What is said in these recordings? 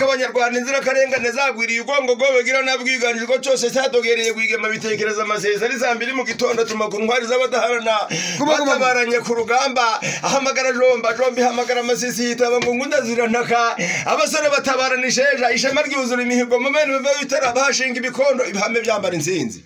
k'abanyarwanda inzirakarengane zagwiriye ugongo gobegira nabwiganjirwa cyose cyadogereye gwigema bitekereza amasesa ari saa mbiri mu gitondo tuma ku ntwari z'abadaharana batabaranye ku rugamba ahamagara jomba jomba ihamagara amasisi yitaba ngo ngunda zirantaka abasore batabarana isheja ishema ryuzura imihigo mu bene bitara bahashinga ibikondo ibihame byambara insinzi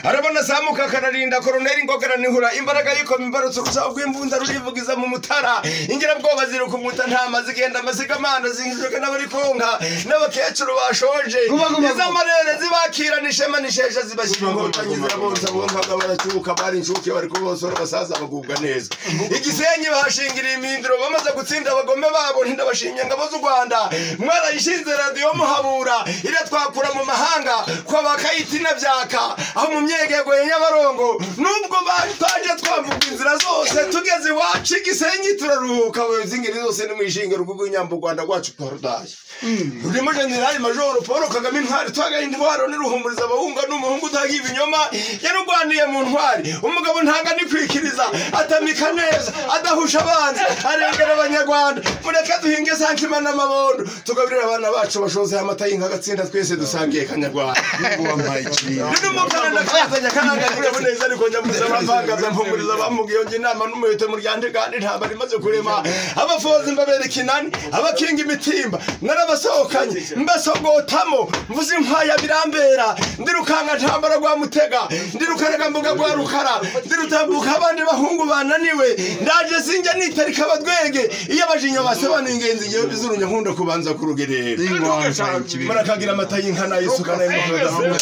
arabona samuka kararinda koroneri ngogera nihura imbaraga yikoma imbarutso rusa rw'imvunza rurivugiza mu mutara ingirabwoba ziruka umuta ntama zigenda amasigamana zinjijoka n'abari konka n'abakecuru bashoje izamarere zibakirana ishema n'isheja zibashyira inkotanyi zirabonsa bonkaga baracyuka bari inshuke bari kubosora basaza bagubwa neza igisenyi bahashingiriye imihinduro bamaze gutsinda abagome babo ntindabashimye ngabo z'u Rwanda mwarayishinze radiyo muhabura iratwakura mu mahanga kwa bakayitina byaka aho mu myegego ya Nyabarongo nubwo twaje twambuka inzira zose tugeze iwacu igisenyi turaruhuka zingeri zose ni mwishinga rugugu inyambo Rwanda rwacu twarudaye rurimo General Major Paul Kagame intwari twagaye intwaro niruhumuriza abahunga n'umuhungu utagiye ibinyoma yarugwaniye mu ntwari umugabo ntanga nikwikiriza atamika neza adahusha abanzi arengera abanyarwanda mureke duhinge sankima n'amabondo tugabirira abana bacu bashoze amata y'inka gatsinda twese dusangiye kanyarwanda neza ariko nyamuza abavangaza mpumuriza bamugiye nge inama n'umuheto mu ryande kandi ntabwo rimaze kurema abafozi mbabereka inani abakinga imitimba narabasohokanye mbasogotamo mvuze inkwaya birambera ndirukanga ntambara rwa mutega ndirukaraga mbuga rwa rukara ndirutambuka abandi bahungu bananiwe ndaje sinjya nitarika abadwege iyo abajinya basobanuye ingenzi ngewe bizurunya nkunda kubanza kurugerera murakagira amata y'inka n'ay'isuka n'ay'umuhondo.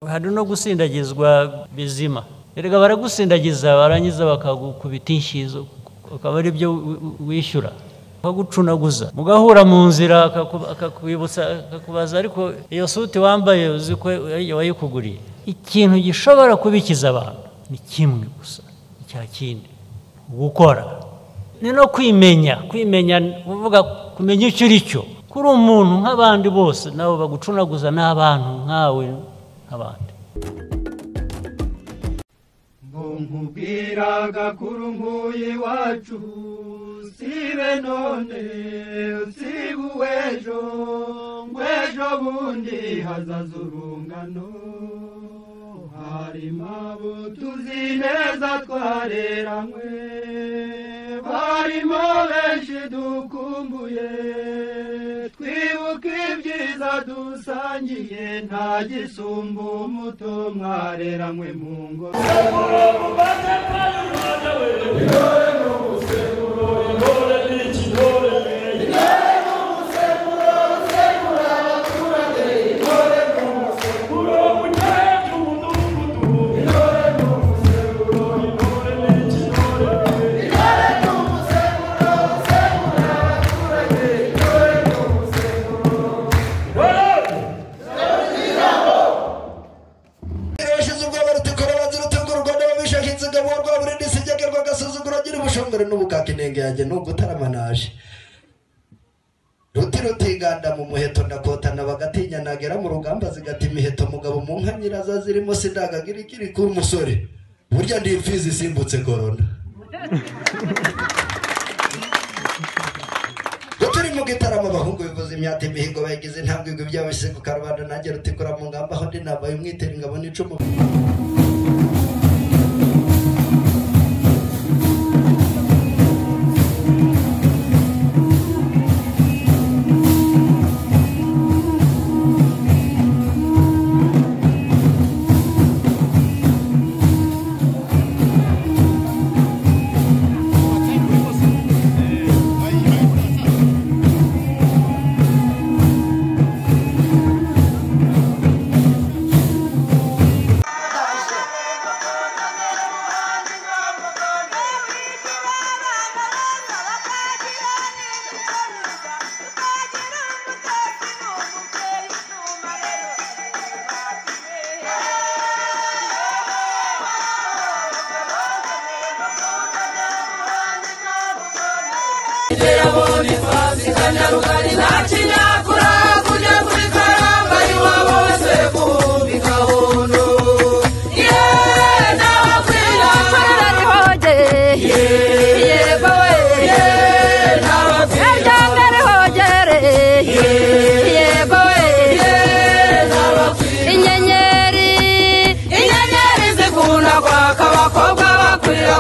Hari no gusindagizwa bizima erega baragusindagiza barangiza bakagukubita inshizo ukaba ari byo wishyura. Akagucunaguza mugahura mu nzira akakwibutsa akakubaza ariko iyo suti wambaye uzi ko wayikuguriye. Ikintu gishobora kubikiza abantu ni kimwe gusa, icya kindi gukora ni no kwimenya. Kwimenya uvuga kumenya icyo uri cyo, kuri umuntu nk'abandi bose nabo bagucunaguza n'abantu nkawe nk'abandi. Nkubwira gakuru nkuye iwacu sibe none sibe uw'ejo ngw'ejo bundi hazaza urungano harimo abo tuzi neza twareranywe barimo benshi dukumbuye twibuka ibyiza dusangiye nta gisumba umuto mwareranywe mu ngo. N'ubukaka inenge yanjye n'ugutaramanaje ruti rutiganda mu muheto ndakotana bagatinya nagera mu rugamba zigata imiheto mugabo mu nka nyiraza zirimo sindagagira ikiri ku musore burya ndi imfizi isimbutse corona. Turi mu gitaramo abahungu bivuze imyate imihigo bayigize intambwe igwi byabise ku karubanda nanjye rutikura mu ngamba aho ndi nambaye umwitero ingabo n'icumu.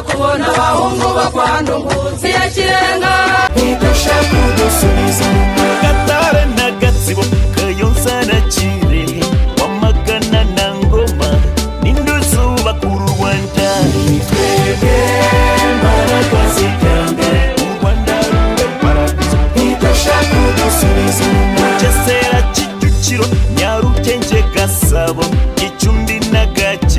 Kubona abahungu bakwandungutse ya kirenga ntidushaka kudusubiza Gatare na Gatsibo Kayonza na Kirehe Wamagana na Ngoma n'induzuba ku Rwanda twebwe mbaraga z'iterambere u Rwanda rube paradizo ntidushaka kudusubiza Bugesera Kicukiro Nyarugenge Gasabo Gicumbi na Gakenke.